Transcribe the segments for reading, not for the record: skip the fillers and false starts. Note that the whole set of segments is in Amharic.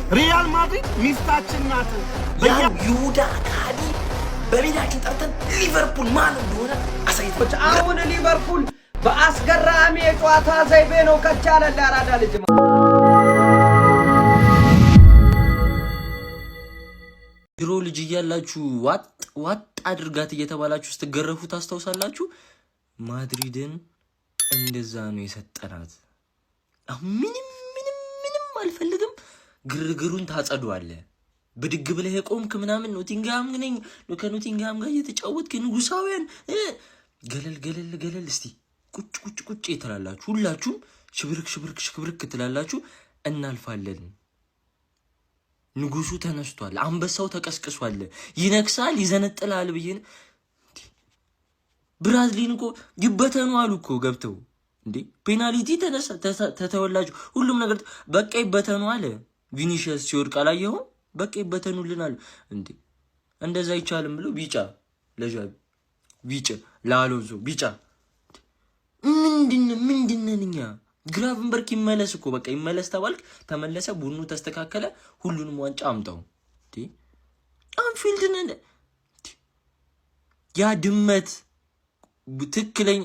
ሪያል ማድሪድ ሚስታችን ናት። ያን ይሁዳ ከሃዲ በሜዳችን ጠርተን ሊቨርፑል ማን እንደሆነ አሳይተን አሁን ሊቨርፑል በአስገራሚ የጨዋታ ዘይቤ ነው ከቻለ ለአራዳ ልጅ። ድሮ ልጅ እያላችሁ ዋጥ ዋጥ አድርጋት እየተባላችሁ ስትገረፉ ታስታውሳላችሁ። ማድሪድን እንደዛ ነው የሰጠናት። ምንም ምንም ምንም አልፈልግም። ግርግሩን ታጸዷለህ። ብድግ ብለህ የቆምክ ምናምን ኖቲንግሃም ነኝ፣ ከኖቲንግሃም ጋር እየተጫወትክ ንጉሳውያን ገለል ገለል ገለል እስቲ ቁጭ ቁጭ ቁጭ ትላላችሁ። ሁላችሁም ሽብርክ ሽብርክ ሽብርክ ትላላችሁ። እናልፋለን። ንጉሱ ተነስቷል። አንበሳው ተቀስቅሷል። ይነክሳል፣ ይዘነጥላል ብዬ ብራድሊን እኮ ይበተኑ አሉ እኮ ገብተው እንዴ፣ ፔናልቲ ተነሳ ተተወላችሁ፣ ሁሉም ነገር በቃ ይበተኑ አለ። ቪኒሺየስ ሲወድቅ አላየኸውም? በቃ ይበተኑልን አሉ። እንዴ እንደዛ አይቻልም ብሎ ቢጫ ለዣቢ፣ ቢጫ ለአሎንሶ፣ ቢጫ። ምንድነን እኛ? ግራቨንበርክ ይመለስ እኮ፣ በቃ ይመለስ ተባልክ፣ ተመለሰ። ቡድኑ ተስተካከለ። ሁሉንም ዋንጫ አምጣው። አንፊልድ ነን። ያ ድመት ትክክለኛ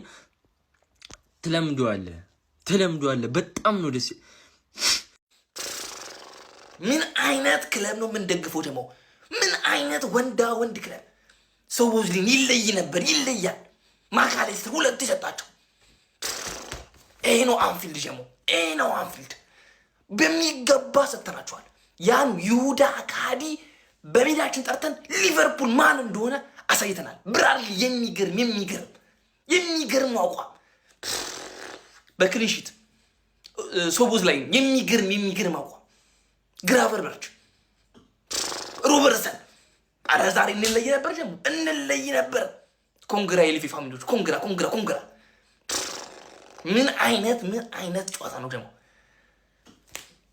ትለምደዋለህ፣ ትለምደዋለህ። በጣም ነው ደስ ምን አይነት ክለብ ነው የምንደግፈው? ደግሞ ምን አይነት ወንዳ ወንድ ክለብ! ሶቦዝሊን ይለይ ነበር፣ ይለያል። ማካሌስተር ሁለት ይሰጣቸው። ይሄ ነው አንፊልድ ደግሞ፣ ይሄ ነው አንፊልድ። በሚገባ ሰጥተናቸዋል። ያን ይሁዳ ከሃዲ በሜዳችን ጠርተን ሊቨርፑል ማን እንደሆነ አሳይተናል። ብራድሊ የሚገርም የሚገርም የሚገርም አቋም በ clean sheet፣ ሶቦዝላይ የሚገርም የሚገርም አቋም፣ ግራቨንበርች፣ ሮበርትሰን። አረ ዛሬ እንለይ ነበር፣ ደግሞ እንለይ ነበር። Congra የሊቪ family ዎች፣ congra congra congra። ምን አይነት ምን አይነት ጨዋታ ነው ደግሞ!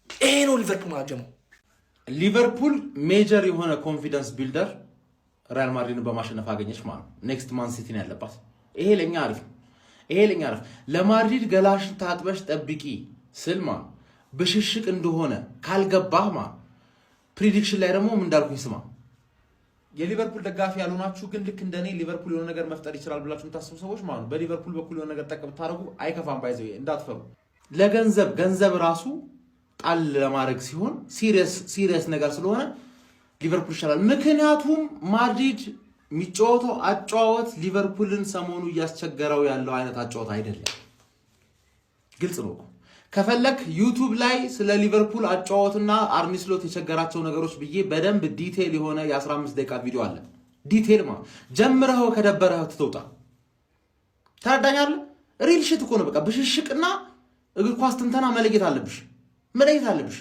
ይሄ ነው ሊቨርፑል ማለት ደግሞ። ሊቨርፑል major የሆነ confidence builder ሪያል ማድሪድን በማሸነፍ አገኘች ማለት ነው። Next ማን ሲቲን ያለባት፣ ይሄ ለኛ አሪፍ ነው። ይሄ ለኛ አሪፍ። ለማድሪድ ገላሽን ታጥበሽ ጠብቂ ስል ማለት ብሽሽቅ እንደሆነ ካልገባህ ማለት prediction ላይ ደግሞ ምን እንዳልኩኝ ስማ። የሊቨርፑል ደጋፊ ያልሆናችሁ ግን ልክ እንደኔ ሊቨርፑል የሆነ ነገር መፍጠር ይችላል ብላችሁ የምታስቡ ሰዎች ማለት ነው፣ በሊቨርፑል በኩል የሆነ ነገር ጠቅ ብታደርጉ አይከፋም። By the way እንዳትፈሩ። ለገንዘብ ገንዘብ ራሱ ጣል ለማድረግ ሲሆን serious serious ነገር ስለሆነ ሊቨርፑል ይሻላል። ምክንያቱም ማድሪድ የሚጫወተው አጨዋወት ሊቨርፑልን ሰሞኑ እያስቸገረው ያለው አይነት አጨዋወት አይደለም። ግልጽ ነው እኮ። ከፈለክ ዩቱብ ላይ ስለ ሊቨርፑል አጨዋወትና አርኒ ስሎት የቸገራቸው ነገሮች ብዬ በደንብ detail የሆነ የ15 ደቂቃ ቪዲዮ አለ። Detail ማለት ጀምረኸው ከደበረህ ትተውጣ። ተረዳኛለህ? Real shit እኮ ነው። በቃ ብሽሽቅና እግር ኳስ ትንተና መለየት አለብሽ፣ መለየት አለብሽ።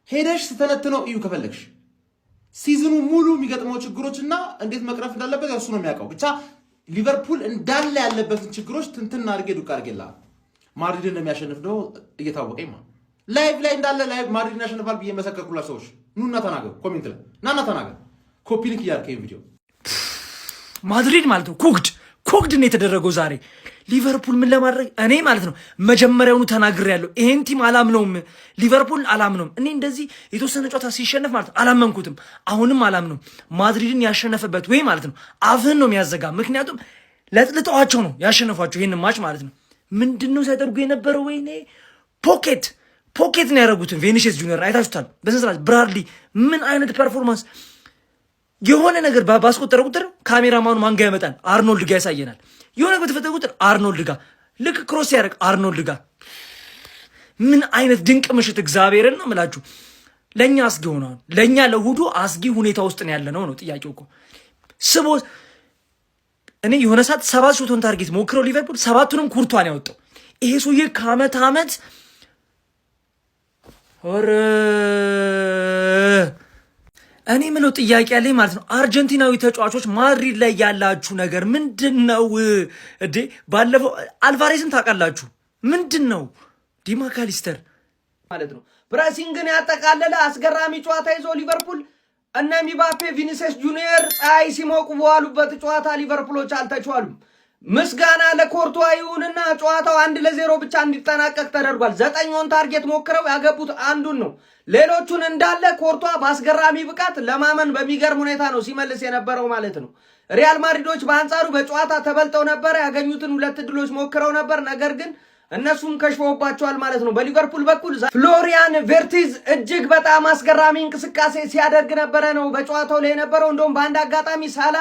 ሄደሽ ስተነትነው እዩ ከፈለግሽ። Season ኑ ሙሉ የሚገጥመው ችግሮች እና እንዴት መቅረፍ እንዳለበት እሱ ነው የሚያውቀው። ብቻ ሊቨርፑል እንዳለ ያለበትን ችግሮች ትንትን አድርጌ ዱቅ አድርጌልሃል። ማድሪድ እንደሚያሸንፍ ደግሞ እየታወቀኝ ማለት live ላይ እንዳለ live ማድሪድን ያሸንፋል ብዬ መሰከርኩላችሁ ሰዎች ኑና ተናገሩ። Comment ላይ ናና ተናገር። Copy link እያደረክ ቪዲዮ ማድሪድ ማለት ነው cooked cooked ነው የተደረገው ዛሬ። ሊቨርፑል ምን ለማድረግ፣ እኔ ማለት ነው መጀመሪያውኑ ተናግሬያለሁ። ይሄን team አላምነውም፣ ሊቨርፑል አላምነውም። እኔ እንደዚህ የተወሰነ ጨዋታ ሲሸነፍ ማለት ነው አላመንኩትም፣ አሁንም አላምነውም። ማድሪድን ያሸነፈበት ወይ ማለት ነው አፍህን ነው የሚያዘጋ። ምክንያቱም ለጥልጠዋቸው ነው ያሸነፏቸው ይህን match ማለት ነው። ምንድን ነው ሲያደርጉ የነበረው? ወይኔ pocket pocket ነው ያደረጉትን። ቪኒሺየስ ጁኒየር አይታችሁታል። በስነ ስርዓት ብራድሊ ምን አይነት performance! የሆነ ነገር ባስቆጠረ ቁጥር ካሜራማኑ ማን ጋ ያመጣል? አርኖልድ ጋ ያሳየናል። የሆነ ነገር በተፈጠረ ቁጥር አርኖልድ ጋ፣ ልክ cross ሲያደርግ አርኖልድ ጋ። ምን አይነት ድንቅ ምሽት! እግዚአብሔርን ነው የምላችሁ። ለእኛ አስጊ ሆነዋል። ለእኛ ለእሑዱ አስጊ ሁኔታ ውስጥ ነው ያለ ነው ነው ጥያቄው እኮ። ስቦ እኔ የሆነ ሰዓት ሰባት shot on target ሞክረው ሊቨርፑል ሰባቱንም ኩርቷን ያወጣው። ይሄ ሰውዬ ከአመት አመት ኧረ እኔ ምለው ጥያቄ ያለኝ ማለት ነው፣ አርጀንቲናዊ ተጫዋቾች ማድሪድ ላይ ያላችሁ ነገር ምንድን ነው እንዴ? ባለፈው አልቫሬዝን ታውቃላችሁ። ምንድን ነው ዲማካሊስተር ማለት ነው። Pressing ን ያጠቃለለ አስገራሚ ጨዋታ ይዞ ሊቨርፑል እነ ሚባፔ፣ ቪኒሲየስ ጁኒየር ፀሐይ ሲሞቁ በዋሉበት ጨዋታ ሊቨርፑሎች አልተቻሉም። ምስጋና ለኮርቷ ይሁንና ጨዋታው 1-0 ብቻ እንዲጠናቀቅ ተደርጓል። ዘጠኝ on target ሞክረው ያገቡት አንዱን ነው። ሌሎቹን እንዳለ ኮርቷ በአስገራሚ ብቃት ለማመን በሚገርም ሁኔታ ነው ሲመልስ የነበረው ማለት ነው። ሪያል ማድሪዶች በአንጻሩ በጨዋታ ተበልጠው ነበረ። ያገኙትን ሁለት እድሎች ሞክረው ነበር፣ ነገር ግን እነሱም ከሽፈውባቸዋል ማለት ነው። በሊቨርፑል በኩል ፍሎሪያን ቬርቲዝ እጅግ በጣም አስገራሚ እንቅስቃሴ ሲያደርግ ነበረ ነው በጨዋታው ላይ የነበረው። እንደውም በአንድ አጋጣሚ ሳላ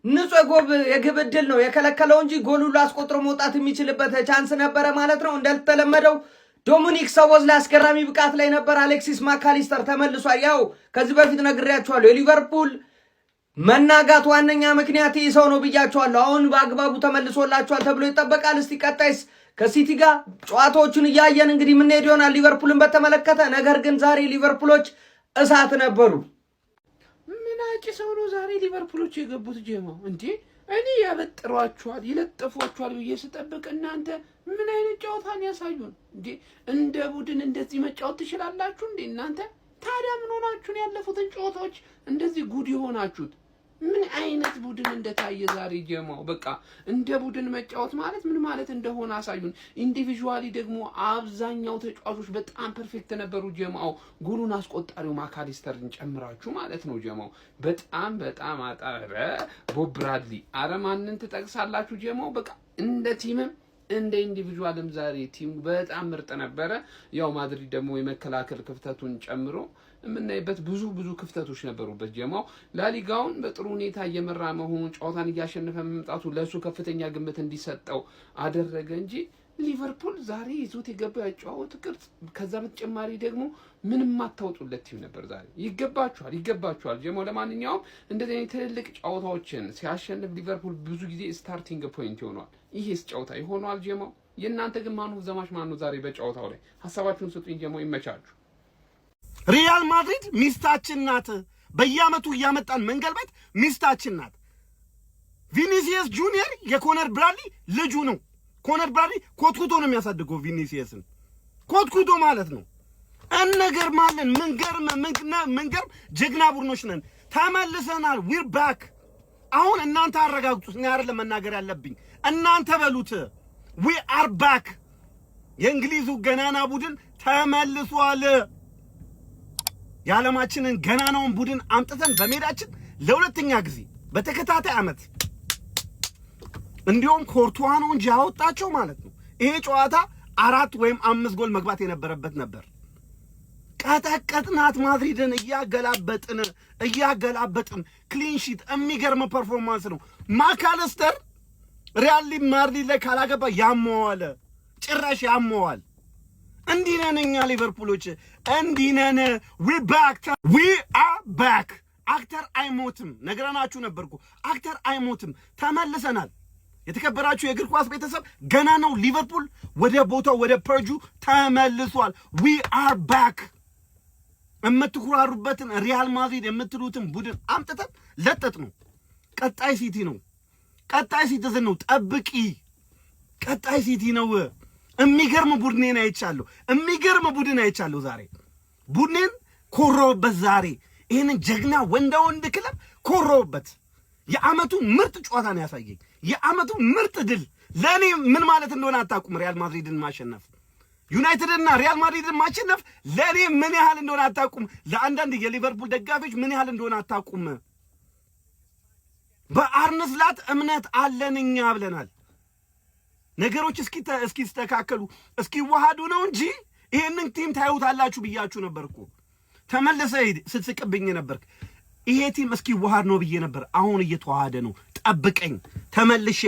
ንጹህ የግብ እድል ነው የከለከለው እንጂ ጎል ሁሉ አስቆጥሮ መውጣት የሚችልበት chance ነበረ ማለት ነው። እንደተለመደው ዶሚኒክ ሶቦዝላይ አስገራሚ ብቃት ላይ ነበር። አሌክሲስ ማካሊስተር ተመልሷል። ያው ከዚህ በፊት ነግሬያቸዋለሁ፣ የሊቨርፑል መናጋት ዋነኛ ምክንያት ይህ ሰው ነው ብያቸዋለሁ። አሁን በአግባቡ ተመልሶላቸዋል ተብሎ ይጠበቃል። እስቲ ቀጣይስ ከሲቲ ጋር ጨዋታዎቹን እያየን እንግዲህ የምንሄድ ይሆናል ሊቨርፑልን በተመለከተ። ነገር ግን ዛሬ ሊቨርፑሎች እሳት ነበሩ። ምን አጭ ሰው ነው ዛሬ ሊቨርፑሎች የገቡት? ጀማው እንዴ፣ እኔ ያበጥሯችኋል፣ ይለጥፏችኋል ብዬ ስጠብቅ እናንተ ምን አይነት ጨዋታን ያሳዩን እንዴ? እንደ ቡድን እንደዚህ መጫወት ትችላላችሁ እንዴ እናንተ? ታዲያ ምን ሆናችሁ ነው ያለፉትን ጨዋታዎች እንደዚህ ጉድ የሆናችሁት? ምን አይነት ቡድን እንደታየ ዛሬ ጀማው። በቃ እንደ ቡድን መጫወት ማለት ምን ማለት እንደሆነ አሳዩን። Individually ደግሞ አብዛኛው ተጫዋቾች በጣም perfect ነበሩ ጀማው። ጎሉን አስቆጣሪው ማካሊስተርን ጨምራችሁ ማለት ነው ጀማው። በጣም በጣም አጠረ ቦብ ብራድሊ። አረ ማንን ትጠቅሳላችሁ ጀማው? በቃ እንደ team ም እንደ individual ም ዛሬ team ኡ በጣም ምርጥ ነበረ። ያው ማድሪድ ደግሞ የመከላከል ክፍተቱን ጨምሮ የምናይበት ብዙ ብዙ ክፍተቶች ነበሩበት። ጀማው ላሊጋውን በጥሩ ሁኔታ እየመራ መሆኑን፣ ጨዋታን እያሸነፈ መምጣቱ ለእሱ ከፍተኛ ግምት እንዲሰጠው አደረገ እንጂ ሊቨርፑል ዛሬ ይዞት የገባው ያጨዋወት ቅርጽ፣ ከዛ በተጨማሪ ደግሞ ምንም አታውጡለት team ነበር ዛሬ። ይገባችኋል፣ ይገባችኋል ጀማው። ለማንኛውም እንደዚህ አይነት ትልልቅ ጨዋታዎችን ሲያሸንፍ ሊቨርፑል ብዙ ጊዜ starting point ይሆነዋል። ይሄስ ጨዋታ ይሆነዋል ጀማው። የእናንተ ግን man of the match ማን ነው ዛሬ በጨዋታው ላይ? ሀሳባችሁን ስጡኝ ጀማው። ይመቻችሁ። ሪያል ማድሪድ ሚስታችን ናት። በየዓመቱ እያመጣን መንገልበት ሚስታችን ናት። ቪኒሲየስ ጁኒየር የኮነር ብራድሊ ልጁ ነው። ኮነር ብራድሊ ኮትኩቶ ነው የሚያሳድገው ቪኒሲየስን፣ ኮትኩቶ ማለት ነው። እንገርማለን። ምንገርም ምንገርም ጀግና ቡድኖች ነን። ተመልሰናል። We're back። አሁን እናንተ አረጋግጡት። እኔ አይደለም መናገር ያለብኝ፣ እናንተ በሉት። We are back። የእንግሊዙ ገናና ቡድን ተመልሷል። የዓለማችንን ገናናውን ቡድን አምጥተን በሜዳችን ለሁለተኛ ጊዜ በተከታታይ ዓመት፣ እንዲሁም ኮርቱዋ ነው እንጂ ያወጣቸው ማለት ነው። ይሄ ጨዋታ አራት ወይም አምስት ጎል መግባት የነበረበት ነበር። ቀጠቀጥናት ማድሪድን፣ እያገላበጥን እያገላበጥን clean sheet። የሚገርም performance ነው። ማካለስተር ሪያል ማድሪድ ላይ ካላገባ ያመዋል፣ ጭራሽ ያመዋል። እንዲህ ነን እኛ ሊቨርፑሎች፣ እንዲህ ነን። We back, we are back። Actor አይሞትም፣ ነግረናችሁ ነበርኩ። Actor አይሞትም፣ ተመልሰናል። የተከበራችሁ የእግር ኳስ ቤተሰብ፣ ገና ነው። ሊቨርፑል ወደ ቦታው ወደ ፐርጁ ተመልሷል። We are back። የምትኩራሩበትን ሪያል ማድሪድ የምትሉትን ቡድን አምጥተን ለጠጥ ነው። ቀጣይ ሲቲ ነው። ቀጣይ ሲቲዝን ነው። ጠብቂ። ቀጣይ ሲቲ ነው። የሚገርም ቡድኔን አይቻለሁ። የሚገርም ቡድን አይቻለሁ ዛሬ። ቡድኔን ኮራሁበት ዛሬ። ይህንን ጀግና ወንዳ ወንድ ክለብ ኮራሁበት። የዓመቱ ምርጥ ጨዋታ ነው ያሳየኝ። የዓመቱ ምርጥ ድል ለእኔ ምን ማለት እንደሆነ አታውቁም። ሪያል ማድሪድን ማሸነፍ፣ ዩናይትድና ሪያል ማድሪድን ማሸነፍ ለእኔ ምን ያህል እንደሆነ አታውቁም። ለአንዳንድ የሊቨርፑል ደጋፊዎች ምን ያህል እንደሆነ አታውቁም። በአርነ ስሎት እምነት አለን እኛ ብለናል። ነገሮች እስኪስተካከሉ፣ እስኪዋሃዱ ነው እንጂ ይሄንን team ታዩታላችሁ ብያችሁ ነበር እኮ። ተመልሰህ ሂድ ስትስቅብኝ ነበርክ። ይሄ team እስኪዋሃድ ነው ብዬ ነበር። አሁን እየተዋሃደ ነው። ጠብቀኝ ተመልሼ።